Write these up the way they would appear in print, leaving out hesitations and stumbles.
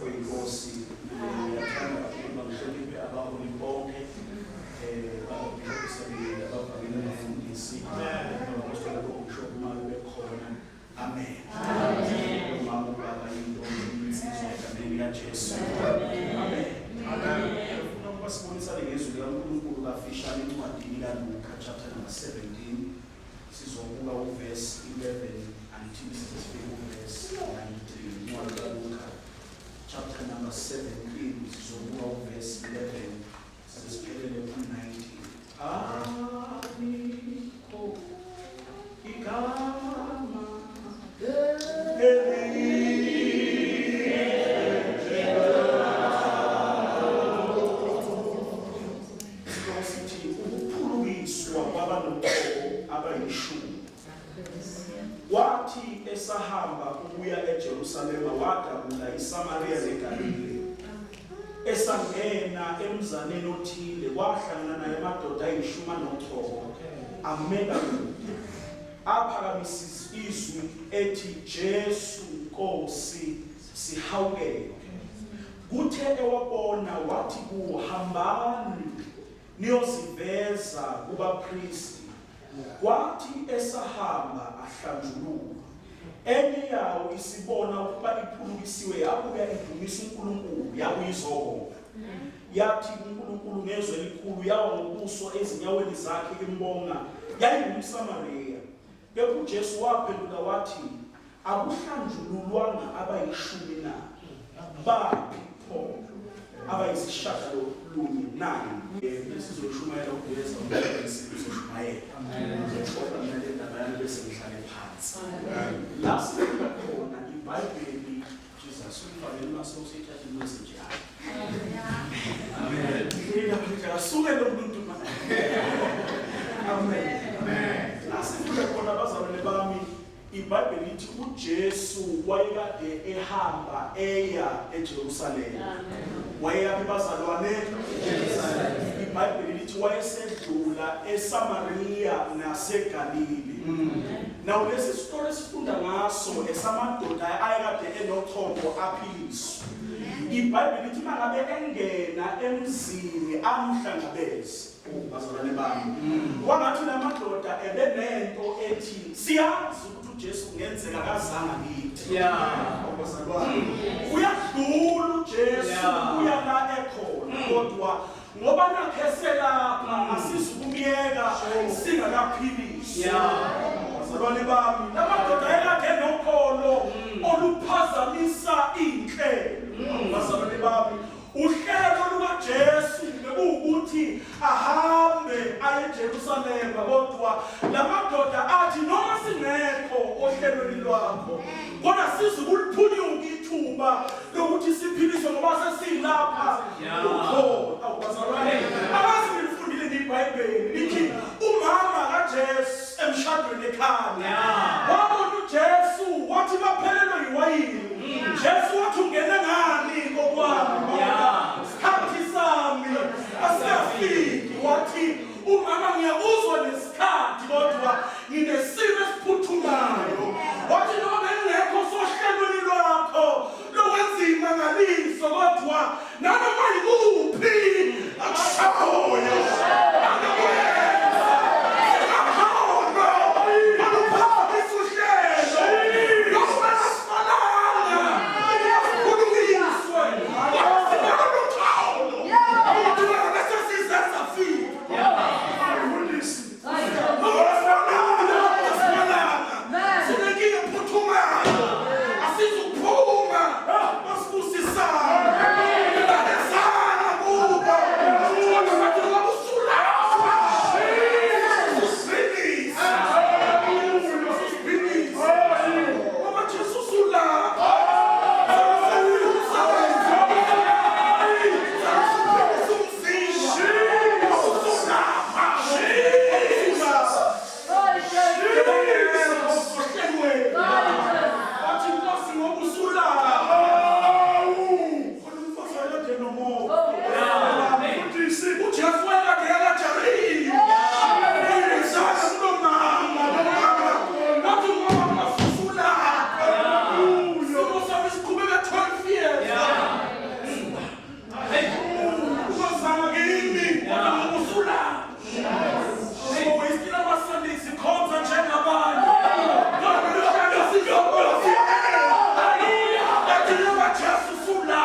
Oyinkosi ngiyathanda ukuba ngihloniphe abaholi bonke ababhishobhi abavangeli abafundisi abapostoli abobishophu uma bekhona. Amen. Umama ubaba intombi insizwa egameni likaJesu. Amen. Amen. Ufuna ukuba sibonisane ngezwi likaNkulunkulu kafishane encwadini kaLuka chapter number 17 sizobuka uverse 11 until size sifike uverse 19. Incwadi kaLuka chapter number 17 sizobuka uverse 11 size siphelele ku-19. Alikho igama Isihloko sithi ukuphulukiswa kwabanochoko abayishumi. Wathi esahamba ukuya eJerusalema wadabula iSamariya neGalile. Esangena emzaneni othile wahlangana naye amadoda ayishumi anochoko amela kude. Aphakamisa izwi ethi Jesu Nkosi sihawukele. Kuthe ewabona wathi kuwo, Hambani niyoziveza kubapristi. Kwathi esahamba ahlanjululwa. Enye yawo isibona ukuba iphulukisiwe yabuya idumisa uNkulunkulu, yabuya izobonga. Yathi kuNkulunkulu ngezwi elikhulu, yawa ngobuso ezinyaweni zakhe imbonga. YayingumSamariya. Kepha uJesu waphendula wathi, Akuhlanjululwanga abayishumi na? Baphi pho abayisishagalolunye na? Besizoshumayela ugeza umfundisi uzoshumayela. Ngizothola mina le ndaba yami bese ngihlale phansi. La sifika khona iBhayibheli Jesus umfanele uma sewusithatha into ezinjalo. Amen. Asuke lo muntu Amen. Amen. La sifunda khona bazalwane bami IBhayibheli lithi uJesu wayekade ehamba eya eJerusalema. Wayeyaphi bazalwane? EJerusalema. IBhayibheli lithi wayesedlula eSamariya naseGalile. Now lesi sitori esifunda ngaso esamadoda ayekade enochoko aphiliswa. IBhayibheli lithi mangabe engena emzini amhlangabeze. Bazalwane bami, kwangathi lamadoda ebenento ethi siyazi ukuthi uJesu kungenzeka akazanga kithi. Bazalwane, uyadlula uJesu uya la ekhona kodwa ngoba nakhe selapha asizukumyeka singakaphiliswa. Bazalwane bami, lamadoda ayekade enokholo oluphazamisa inhlelo. Bazalwane bami, Uhlelo lukaJesu bekuwukuthi ahambe aye eJerusalema, kodwa lamadoda athi noma singekho ohlelweni lwakho, kodwa sizukuliphunyuka ithuba lokuthi siphiliswe ngoba sesilapha ukhona. Awu bazalwane, abazi nilifundile iBhayibheli lithi umama kaJesu emshadweni ekhaya wabona uJesu wathi baphelelwe yiwayini. Jesu wathi ungene ngani kokwami ngoba sikhathi sami asikafiki. Wathi umama ngiyakuzwa nesikhathi kodwa nginesimo esiphuthumayo. Wathi noma bengingekho sohlelweni lwakho Sizoyisila amaSunday sikhonza njengabanye. Athi noma Jesu sula.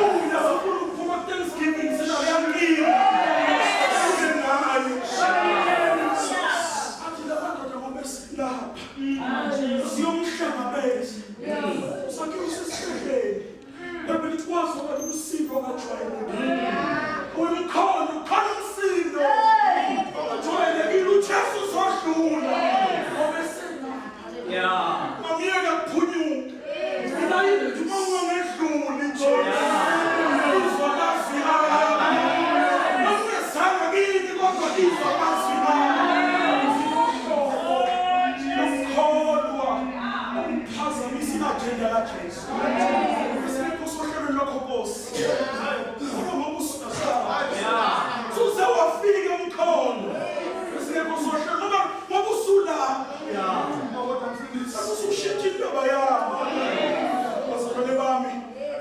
Uya sifuna ukuphuma ku-Thanksgiving sinayamkiwe. Size ngayo. Athi lamadoda ngoba esilapha. Siyomhlangabeza. Sakhiwo sesihleleni. Bebe lithi kwazwakala umsindo ongajwayelekile. Uyikhona, ukhona umsindo ongajwayelekile. UJesu uzodlula. Ngoba eselapha. Ngamyeka kuphunyuka. Mina yini uma ungangedluli nje. Uzwa amazwi ami. Noma ungezanga kimi kodwa izwa amazwi ami. Sinohlobo lokukholwa okuphazamisa i-agenda kaJesu. Singekho sohlelweni lwakho Nkosi. Kodwa ngoba usunahlala. Suze wafika umkhondo. Singekho sohlelo ngoba ngoba usula. Usushintsha indaba yami. Bazalwane bami,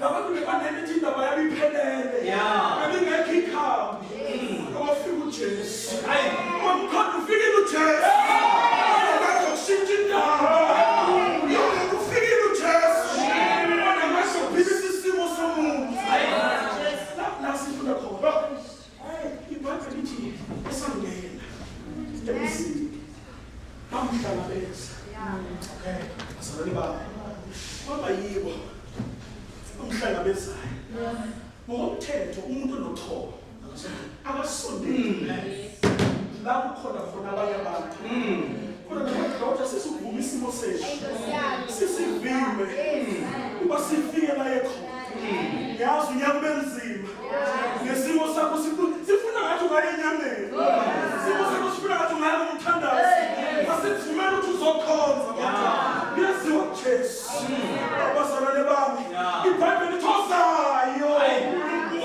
labantu bebanelithi indaba yami iphelele. Bebingekho ikhambi. Wafika uJesu. Umkhondo ufikile uJesu. Bazokushintsha indaba. Yonke ufikile uJesu. Onamandla okuphilisa isimo somuntu. La sifuna khona. IBhayibheli lithi esangena emzini bamhlangabeza. Okay, bazalwane bami. Kwaba yibo amhlangabezayo. Ngokomthetho umuntu onochoko akasondeli la kukhona khona abanye abantu. Kodwa namadokotela sesivuma isimo sethu. Sisivimbe uba sifike la ekhona. Yazi unyaka ube nzima. Nesimo sakho sifuna ngathi ungaya enyameni. Isimo sakho sifuna ngathi ungaya kumthandazo. Asivumele ukuthi uzokhonza kodwa kuyaziwa kuJesu. Abazalwane bami, iBhayibheli lithi ozayo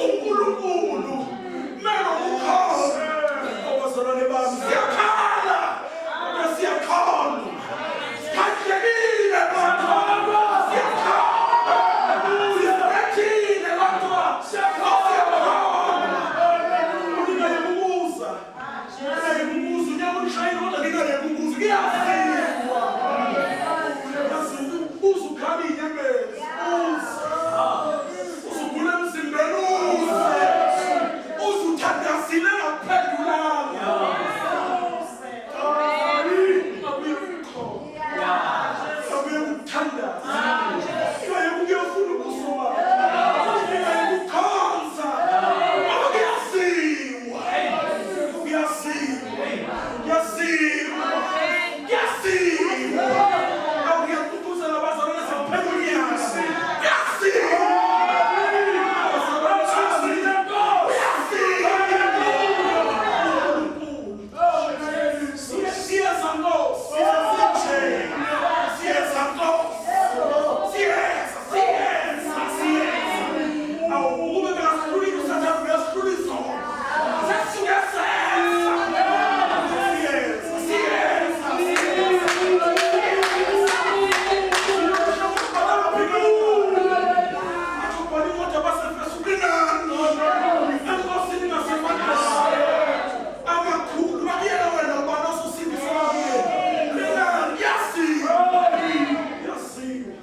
uNkulunkulu mele ukhona. Abazalwane bami, siyakhala kodwa siyakholwa. Sikhathekile kodwa siyakholwa. Sibethile kodwa siyakholwa. Ningayekubuza. Ningayekubuza unyaka ulishayile kodwa ningayekubuza. Kuyaziwa. Kuyaziwa. Uze ukhala iy'nyembezi. Uze. Uzugula emzimbeni uze. Uze uthandazile engakuphendulanga. Hayi, abuye ukukhona. Abuye ukuthandaza. Ingaye ukuyofuna ubuso bakhe. Ingaye ukukhonza. Ngoba kuyaziwa. Kuyaziwa. Kuyaziwa. Kuyaziwa. Awu ngiyakugqugquzela abazalwane sekuphela unyaka. Kuyaziwa. Abazalwane kuyaziwa. Siyeza Nkosi. Siyeza Nkosi. Siyeza, siyeza, siyeza. Awu ukube bekasihlulile uSathane uyasihlula izolo. Sesisuke senza. Siyeza, siyeza, siyeza. Athi ubhala incwadi yabaseEfesu uqinani. Enkosini ngasemandleni amakhulu bakuyena wena ubani osusindiswa kuye. Qinani, kuyaziwa. Kuyaziwa.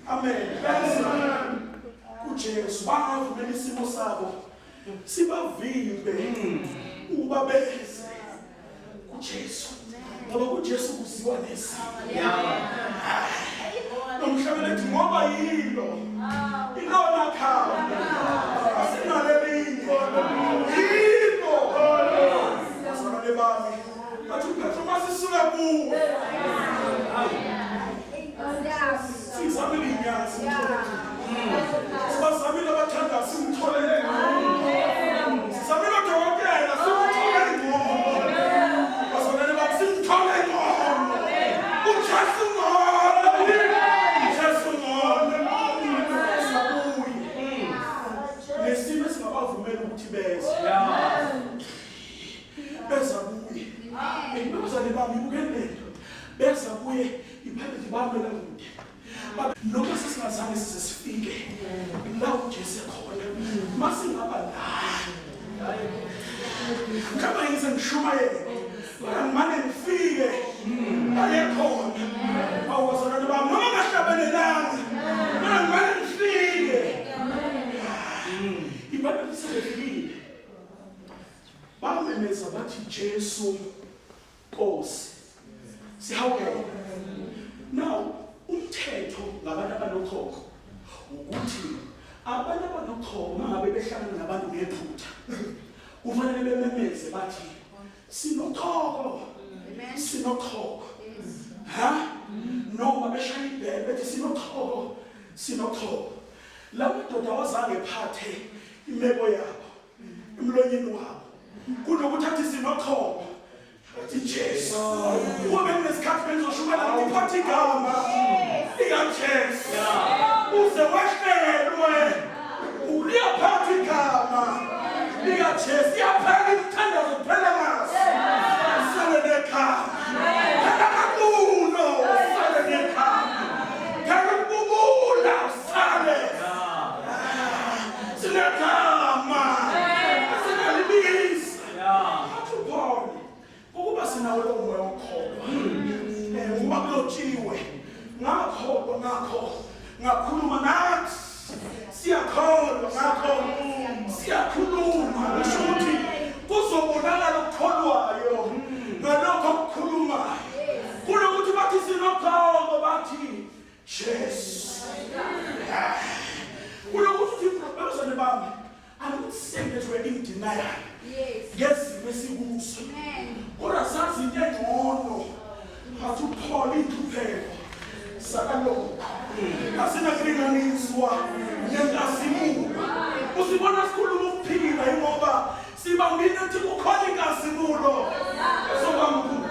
Amen. Beza kuJesu bangavumela isimo sabo sibavimbe ukuba beze kuJesu. Ngoba kuJesu kuziwa nesimo. Nomhlabeleti ngoba yilo ilona khamba asinalelinye yilo bazalwane bami bathi uPetro masisuka kuwe sizamile inyanga simthole sibazamile abathandazi simthole sizamile odokotela simthole ngcono bazalwane bami simthole ngcono uJesu ngcono uJesu ngcono sabuye nesimo esingabavumela ukuthi beze beza kuye. Bazalwane bami ibukeni lento. Beza kuye iBhayibheli bamela kude. Noma sesingazange size sifike la uJesu ekhona. Masingaba la. Mhlawumbe ngize ngishumayele, kodwa ngimane ngifike ayekhona. Awuzalwane bami, noma ngahlabelelanga, kodwa ngimane ngifike. IBhayibheli sebefikile, bamemeza bathi, Jesu Nkosi, sihawukele. Now umthetho ngabantu abanochoko ukuthi abantu abanochoko mangabe behlangana nabantu ngephutha kufanele bememeze bathi sinochoko, sinochoko, ha noma beshaya ibhele bethi sinochoko, sinochoko. La madoda awazange ephathe imeko yabo emlonyeni wabo, kunokuthi athi sinochoko athi Jesu. Uma bekunesikhathi bengizoshumela ngithi phatha igama likaJesu uze wehlelwe. Uliyaphatha igama likaJesu, iyaphela imithandazo, kuphela ngaso, sale nekhaya, phela kakulo, sale nekhaya, phela ukububula, sale sinegama esingalibiza. Athi uPaul, ukuba sinawo lo moya wokukholwa, ukuba kulotshiwe, ngakholwa ngakho ngakhuluma, nathi siyakholwa ngakho siyakhuluma. Kusho ukuthi kuzobonakala okukholwayo ngalokho okukhulumayo. Kunokuthi bathi sinokholo, bathi Jesu. Kunokuthi, bazalwane bami, I'm not saying that we're in denial ngezimo esikuzo, kodwa sazi into engcono. Athi uPaul, inhlupheko sakalokhu asinakulinganiswa nenkazimulo. Usibona sikhuluma ukuphila ingoba sibambile ukuthi kukhona inkazimulo ezoba mkhulu,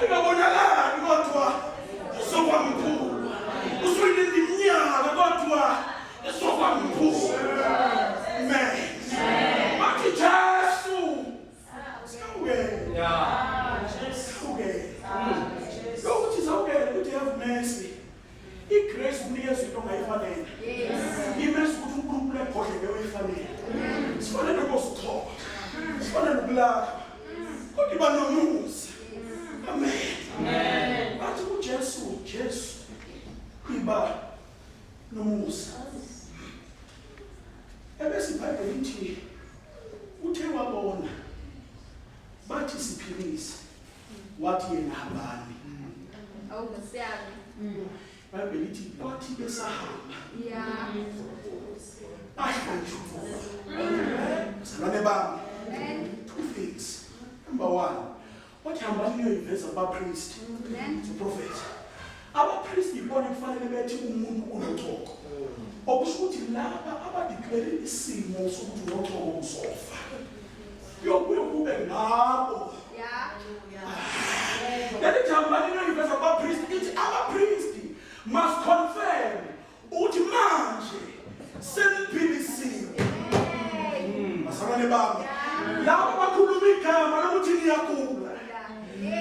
ingabonakali kodwa izoba mkhulu. Usuyilinde iminyaka kodwa izoba mkhulu. Amen. Bathi Jesu, sihawukele, sihawukele. Lokuthi sihawukele ukuthi have mercy. I-grace ukunikeza into ongayifanele, i-mercy ukuthi uNkulunkulu ebhodle leyo oyifanele. Sifanele ukuzithoba, sifanele ukulapha, kodwa iba nomusa. Amen. Bathi kuJesu, Jesu, iba nomusa. Ebese iBhayibheli ithi uthe wabona bathi siphilise, wathi yena hambani. Awu Nkosi yami. IBhayibheli ithi kwathi besahamba bahlanjululwa. Bazalwane bami, two things. Number one, wathi hambani niyoyiveza kubapristi. Prophet, abapristi ibona kufanele bethi umuntu unochoko, okusho ukuthi laba abadeclare isimo sokuthi unochoko uzofa, kuyobuye kube ngabo. Leli hambani niyoyiveza kubapristi, ithi abapristi must confirm ukuthi manje seniphilisiwe. Bazalwane bami, labo bakhuluma igama lokuthi niyagula,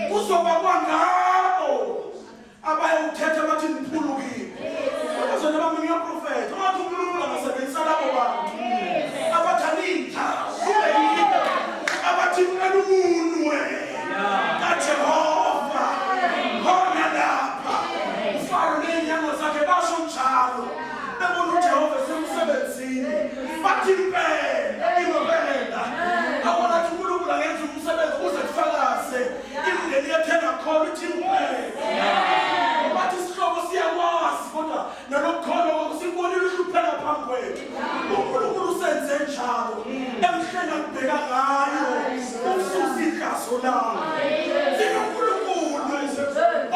kuzoba kwangabo abayewuthetha bathi niphulukile. Bazalwane bami, ngiyaprofetha ungathi uNkulunkulu angasebenzisa labo bantu abathi anitha kube yibo abathi ngicela umunwe kaJehova khona lapha. UFaro ney'nyango zakhe basho njalo bebona uJehova esemsebenzini, bathi impela impela. Awona athi uNkulunkulu angenza umsebenzi ukuze kufakaze imindeni yethu engakholwa ithi impela. Bathi isihlobo siyakwazi, kodwa nalokukholwa kwakusikubonile uhlupheka phambi kwethu. UNkulunkulu usenze njalo emhleni akubheka ngayo ukususa ihlazo lami. SinoNkulunkulu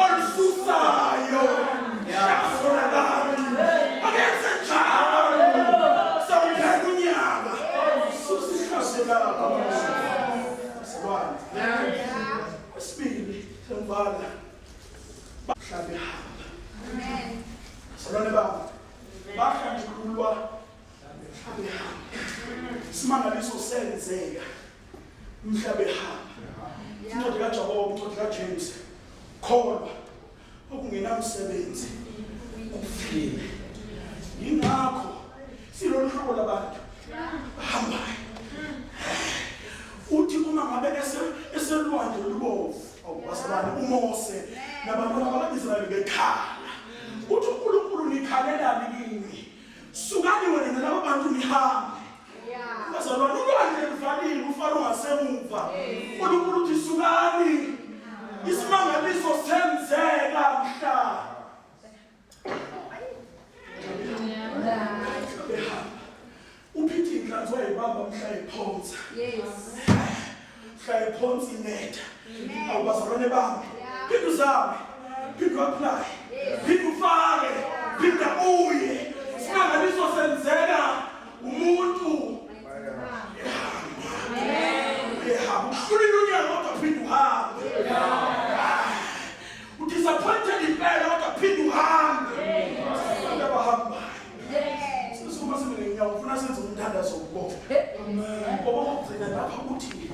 olususayo ihlazo labantu. Akenze njalo sawuphela unyaka, susa ihlazo labo. Silwane kwesibili, sengivala, mhla behamba, bazalwane bami, bahlanjululwa mhla behamba. Isimangaliso senzeka mhla behamba. Incwadi kaJakobe, incwadi kaJames, kholwa okungenamsebenzi kufile. Yingakho silolu hlobo labantu bahambayo. Uthi uma ngabe Ulwandle olubovu, awubazalwane uMose nabantwana bakwa-Israyeli bekhala. Uthi uNkulunkulu nikhalelani kimi? Sukani wena nalaba bantu nihambe. Bazalwane ulwandle luvalile ufana ungasemuva. uNkulunkulu uthi sukani. Isimangaliso senzeka mhla. Behamba. Uphithi inhlanzi wayibamba mhla ephonsa. Yes. Mhla ephonsa inetha. Awubazalwane bami. Phinde uzame. Phinde u-apply. Phinde ufake. Phinda uye. Isimangaliso senzeka umuntu ehamba. Uhlulile unyaka kodwa phinde uhambe. Udisappointed impela kodwa phinde uhambe. Abantu abahambayo. Sisuma sime ngenyawo ufuna senze umthandazo wokubonga. Ngoba okugcina lapha uthi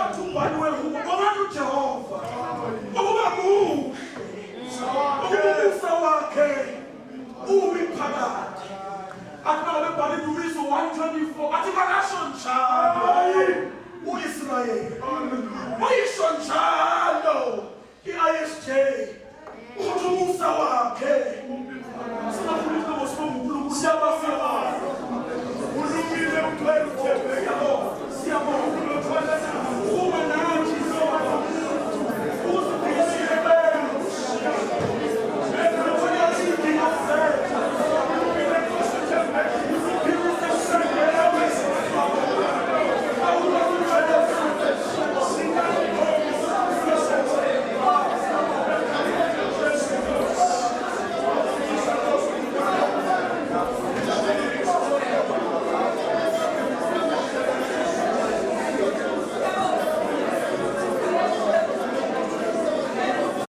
athi umbhali wehubo bongani uJehova ukuba muhle ukuba umusa wakhe umi phakade. Athi mangabe bhala indumiso 124 athi makasho njalo uIsrayeli wayisho njalo i-ISJ ukuthi umusa wakhe